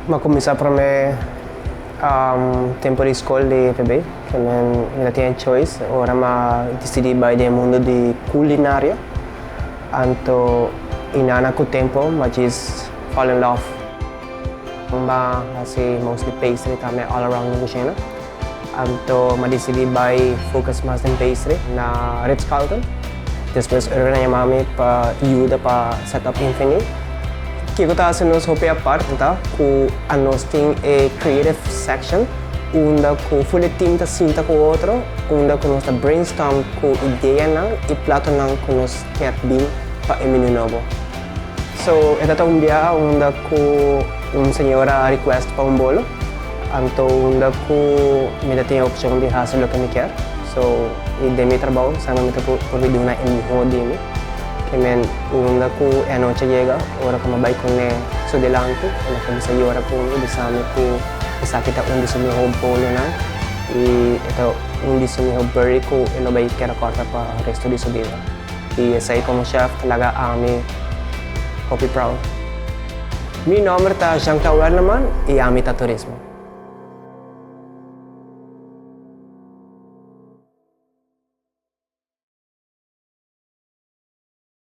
M'a kuminsá promé tempu di skol di EPB, ke men mi ta tin e choice ora m'a disidí bai den e mundu di kulinaria. Anto i nana ku tempu m'a djis fall in love. M'a hasi mostly pastry tambe all around den kushina. Anto m'a disidí bai focus mas den pastry na Ritz Carlton. Despues Erwin a yama mi pa yuda pa set up Infini. Kiko ta hasi nos hopi apart ta ku anos tin e creative section unda ku full e team ta sinta ku otro, unda ku nos ta brainstorm ku ideanan i platonan ku nos kier bin pa e menu nobo. So e ta un biaha unda ku un señora a request pa un bolo, anto unda ku mi ta tin e opcion di haci loke mi kier. So i den mi trabou semper mi ta purbi duna e miho di mi. Ke men unda ku e anochi a yega ora ku mi a bai kune su dilanti el a kuminsa yora ku mi bisa mi ku esaki ta un di su miho bolonan i e ta un di su miho buri ku e lo bai keda kòrda pa resto di su bida. I esei komo chef ta laga ami hopi proud. Mi nomber ta Jean Claude Werleman i ami ta turismo.